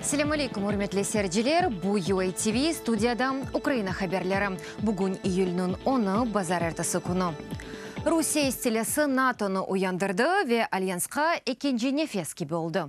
Selâm aleyküm, ürmetli seyirciler! Bu UA TV, studiyada Ukraina haberleri. Bugün iyülniñ onı, bazarertesi künü. Rusiye istilâsı NATOnı uyandırdı ve Alyansqa ekinci nefes kibi oldı.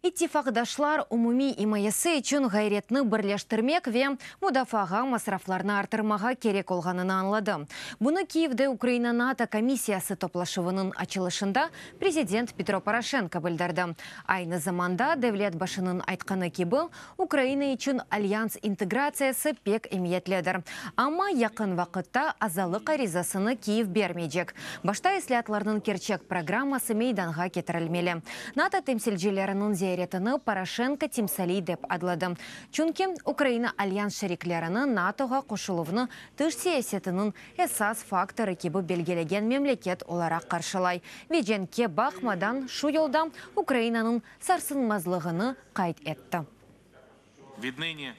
İttifaqdaşlar umumiy imayesi içün ğayretni birleştirmek ve mudafaağa masraflarnı arttırmağa kerek olğanını añladı. Bunı Kiyevde Ukraina-NATO komissiyası toplaşuvınıñ açılışında prezident Petro Poroşenko bildirdi. Aynı zamanda, devlet başınıñ aytqanı kibi, Ukraina içün Alyans integratsiyası pek emiyetlidir. Amma yaqın vaqıtta azalıq arizasını Kiyev bermeycek. Başta islâatlarnıñ kerçek programması meydanğa ketirilmeli. NATO temsilcileriniñ ziyaretini Poroşenko timsaliy dep adladı. Çünki Ukraina Alyans şeriklerini NATOğa qoşuluvnı tış siyasetiniñ esas faktorı kibi belgilegen memleket olaraq qarşılay ve cenkke baqmadan şu yolda Ukrainanıñ sarsılmazlığını qayd etti. Vidnıni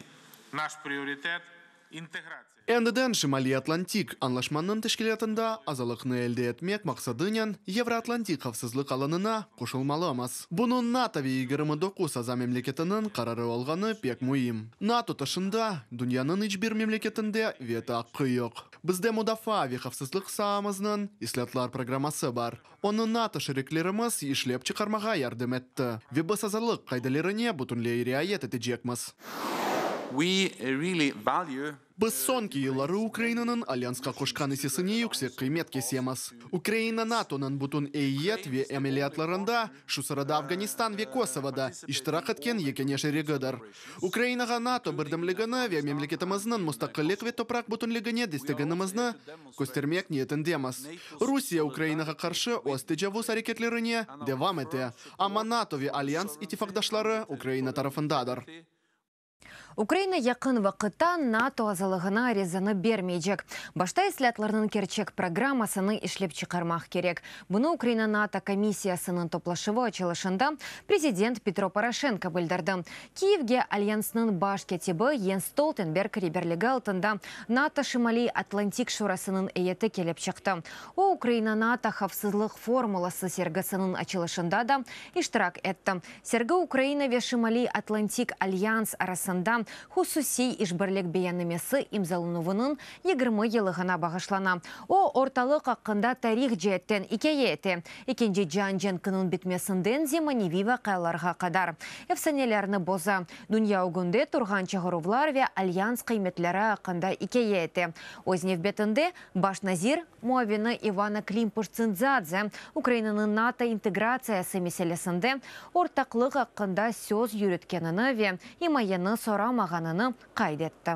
naş prioritet, integratsiya. Endiden Şimaliy Atlantik añlaşmanıñ teşkilâtında azalıqnı elde etmek maqsadınen Yevroatlantik havfsızlıq alanına qoşulmalımız. Bunıñ NATO ve 29 aza memleketiniñ qararı olğanı pek müim. NATO tışında dünyanıñ iç bir memleketinde veto aqqı yoq. Bizde mudafaa ve havfsızlıq saamıznıñ islâtlar programması bar. Onı NATO şeriklerimiz işlep çıqarmağa yardım etti ve biz azalıq qaidelerine bütünley riayet etecekmiz. We really value. Biz soñki yılları Ukrainanıñ Alyansqa qoşqan issesine yüksek qıymet kesemiz. Ukraina NATOnıñ bütün eyyet ve ameliyatlarında, şu sırada Afganistan ve Kosovoda, iştirak etken yekâne şerigidir. Ukrainağa NATO birdemligini ve memleketimizniñ mustaqillik ve topraq bütünligine desteginimizni köstermek niyetindemiz. Rusiye Ukrainağa qarşı öz tecavuz areketlerine devam ete, amma NATO ve Alyans ittifaqdaşları Ukraina tarafındadır. Ukraina yaqın vaqıtta NATO azalığına arizanı bermeycek. Başta islâatlarnıñ kerçek programmasını işlep çıqarmaq kerek. Bunı Ukraina-NATO komissiyasınıñ toplaşuvı açılışında prezident Petro Poroşenko bildirdi. Kiyevge Alyansnıñ baş kâtibi Jens Stoltenberg reberligi altında NATO Şimaliy Atlantik Şurasınıñ eyeti kelip çıqtı. O, Ukraina-NATO havfsızlıq formulası sergisiniñ açılışında da iştirak etti. Sergi Ukraina ve Şimaliy Atlantik Alyans arasında hususiy işbirlik beyannamesi imzalanuvınıñ 20 yıllığına bağışlana. O, ortalıq aqqında tarih ceetten ikâye ete, Ekinci cian cenkiniñ bitmesinden zemaneviy vaqialarğa qadar efsanelerni boza, dünya ögünde turğan çağıruvlar ve alyans qıymetleri aqqında ikâye ete. Öz nevbetinde, baş nazir muavini İvanna Klimpuş-Tsındzadze Ukrainanıñ NATO integratsiyası meselesinde ortaqlıq aqqında söz yürütkenini ve imayeni soramağanını qayd etti.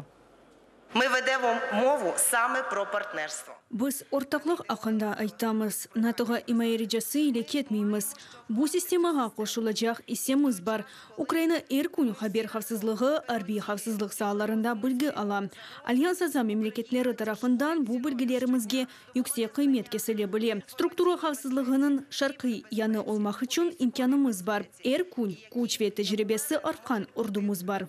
Mı vedemo movu same pro partnerstvo. Biz ortaqlıq aqqında aytamız, NATOğa imaye ricası ile ketmeymiz. Bu sistemağa qoşulacaq issemiz bar. Ukraina er kün haber havfsızlığı, arbiy havfsızlıq saalarında bilgi ala. Alyans aza memleketleri tarafından bu bilgilerimizge yüksek qıymet kesile bile. Struktura havfsızlığınıñ şarqiy yanı olmaq içün imkânımız bar. Er kün küç ve tecribesi artqan ordumız bar.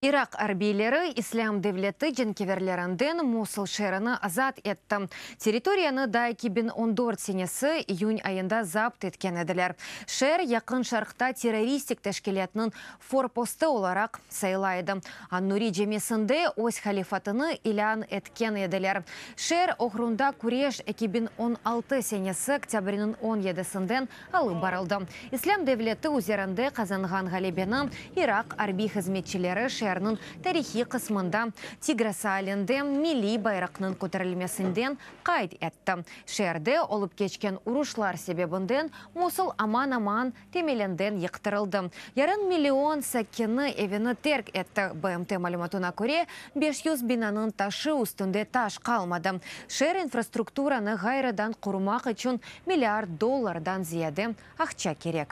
İraq arbiyleri İslâm devleti cenkeverlerinden Mosul şeerini azat etti. Territoriyanı daa 2014 senesi iyün ayında zapt etken ediler. Şeer Yaqın Şarqta terroristik teşkilâtnıñ forpostı olaraq sayıla edi. An-Nuri camisinde öz halifatını ilân etken ediler. Şeer oğrunda küreş 2016 senesi oktâbriniñ on yedisinden alıp barıldı. İslâm devleti üzerinde qazanğan ğalebeni İraq arbiy hızmetçileri şeerniñ tarihiy qısmında Tigra saalinde milliy bayraqnıñ köterilmesinden qayd etti. Şeerde olıp keçken uruşlar sebebinden Mosul aman-aman temelinden yıqtırıldı. Yarım million sakini evini terk etti. BMT malümatına köre, 500 binanıñ taşı üstünde taş qalmadı. Şeer infrastrukturanı ğayrıdan qurmaq içün milliard dollardan ziyade aqça kerek.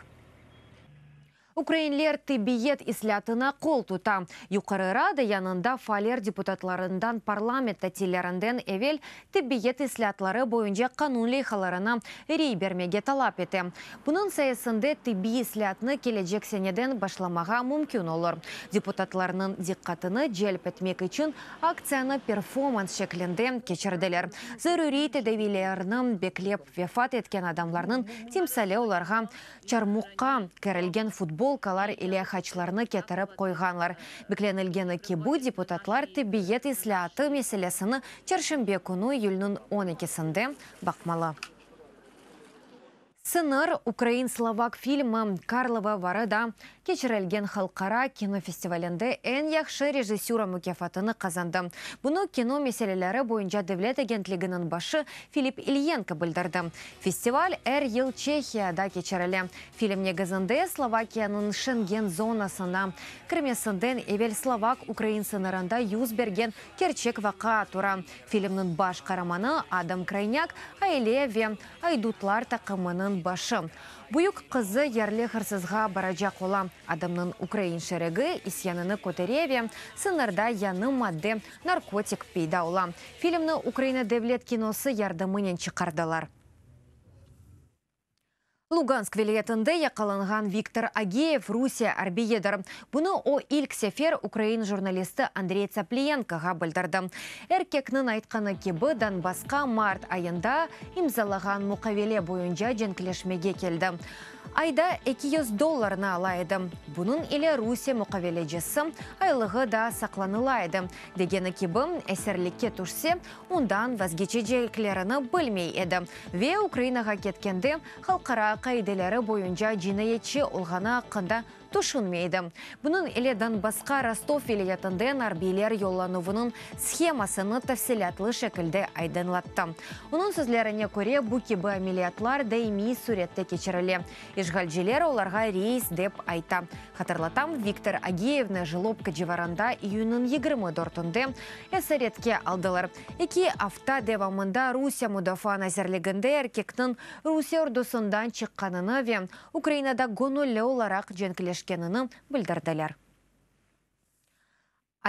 Ukrainler tibbiyet islâtına qol tuta. Yuqarı Rada yanında faaller deputatlarından parlament tatillerinden evel tibbiyet islâtları boyunca qanun leyhalarına rey bermege talap ete. Bunıñ sayesinde tibbiy islâtnı kelecek seneden başlamağa mümkün olur. Deputatlarnıñ diqqatını celp etmek içün aktsiyanı performans şeklinde keçirdiler. Zaruriy tedaviylerni beklep vefat etken adamlarnıñ timsali olarğa çarmuqqa kerilgen futbol. futbolkalar ile haçlarnı ketirip qoyğanlar. Beklenilgeni kibi, deputatlar tibbiyet islâatı meselesini çarşenbe künü, iyülniñ on ekisinde baqmalı. Sıñır ukrain-slovak filmi Karlovı Varıda keçirilgen halqara kinofestivalinde eñ yahşı rejissura mukâfatını qazandı. Bunı Kino meseleleri boyunca devlet agentliginiñ başı Filip İlyenko bildirdi. Festival er yıl Çehiyada keçirile. Film negizinde Slovakiyanıñ Şengen zonasına kirmesinden evel slovak-ukrain sıñırında yüz bergen kerçek vaqia tura. Filmniñ baş qaramanı Adam Kraynâk aile ve aydutlar taqımınıñ başı. Büyük qızı yerli hırsızğa baracaq ola. Adamnıñ ukrain şerigi isyanını kötere ve sıñırda yañı madde, narkotik peyda ola. Filmni Ukraina devlet kinosı yardımınen çıqardılar. Lugansk vilâyetinde yaqalanğan Viktor Ageyev Rusiye arbiyidir. Bunı o ilk sefer ukrain jurnalisti Andrey Tsapliyenkoğa bildirdi. Erkekniñ aytqanı kibi, Donbassqa mart ayında imzalağan muqavele boyunca cenkleşmege keldi. Ayda 200 dollarnı ala edi. Bunıñ ile Rusiye muqavelecisi aylığı da saqlanıla edi. Degeni kibi, esirlikke tüşse, ondan vazgeçeceklerini bilmey edi ve Ukrainağa ketkende halqara qaideleri boyunca cinayetçi olğanı aqqında tüşünmey edi. Bunıñ ile Donbassqa Rostov vilâyetinden arbiyler yollanuvınıñ shemasını tafsilâtlı şekilde aydınlattı. Onıñ sözlerine köre, bu kibi ameliyatlar daimiy sürette keçirile. İşğalciler olarğa reys dep ayta. Hatırlatam, Viktor Ageyevni Jlobka civarında iyünniñ 24-ünde esaretke aldılar. Eki afta devamında Rusiye Mudafaa nazirliginde erkekniñ Rusiye ordusından çıqqanını ve Ukrainada göñülli olaraq cenkleşkenini bildirdiler.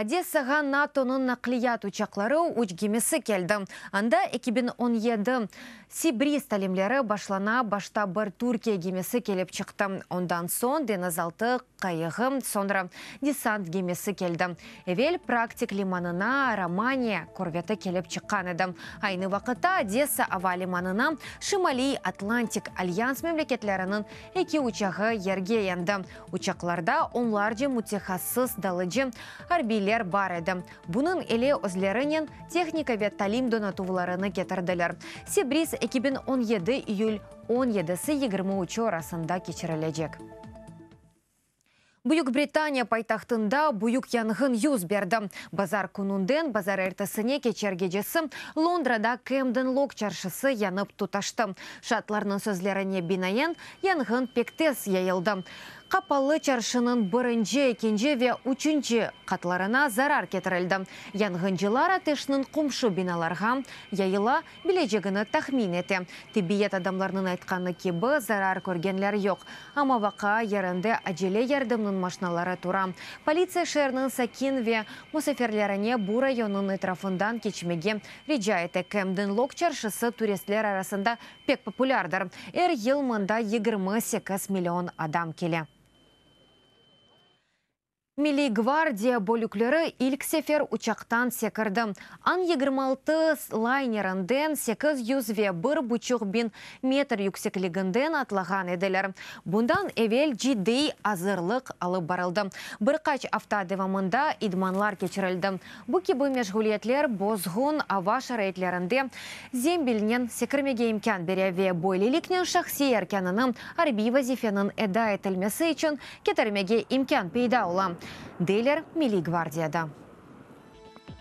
Odessağa NATOnıñ naqliyat uçaqları üç gemisi keldi. Anda 2017 Sea Breeze talimleri başlana, başta bir Türkiye gemisi kelip çıqtı, ondan soñ deñizaltı qayığı, soñra desant gemisi keldi. Evel praktik limanına Romaniya korveti kelip çıqqan edi. Aynı vaqıtta Odessa ava limanına Şimaliy Atlantik alyans memleketleriniñ eki uçağı yerge endi. Uçaqlarda onlarca mütehassıs dalıcı arbiyler bar edi. Bunıñ ile özlerinen tehnika ve talim donatuvlarını ketirdiler. Sea Breeze 2017 iyül on yedisi yigirmi üçü arasında keçirilecek. Büyük Britaniya paytahtında büyük yanğın yüz berdi. Bazar kününden bazarertesine keçer gecesi Londrada Kemden Lok çarşısı yanıp tutaştı. Şaatlarnıñ sözlerine binaen, yanğın pek tez yayıldı. Qapalı çarşınıñ birinci, ekinci ve üçünci qatlarına zarar ketirildi. Yanğıncılar ateşniñ qomşu binalarğa yayıla bilecegini tahmin ete. Tibbiyet adamlarnıñ aytqanı kibi, zarar körgenler yoq. Amma vaqia yerinde acele yardımnıñ maşnaları tura. Politsiya şeerniñ sakin ve musafirlerine bu rayonnıñ etrafından keçmege rica ete. Kemden Lok çarşısı turistler arasında pek populârdır. Er yıl mında 28 million adam kele. Milliy gvardiya bölükleri ilk sefer uçaqtan sekirdi. An 26 laynerinden 800 ve bir buçuq biñ metr yüksekliginden atlağan ediler. Bundan evel ciddiy azırlıq alıp barıldı. Bir qaç afta devamında idmanlar keçirildi. Bu kibi meşğuliyetler bozğun ava şaraitlerinde zembilnen sekirmege imkân bere ve böyleliknen şahsiy erkânını arbiy vazifeniñ eda etilmesi içün ketirmege imkân peyda ola, deyler Milliy gvardiyada.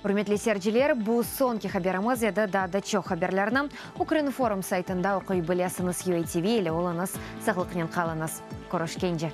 Ürmetli seyirciler, bu soñki haberimiz edi. Daa da çoq haberlerni Ukrinform saytında oquy bilesiñiz. UATV ile oluñız, sağlıqnen qalıñız. Körüşkence!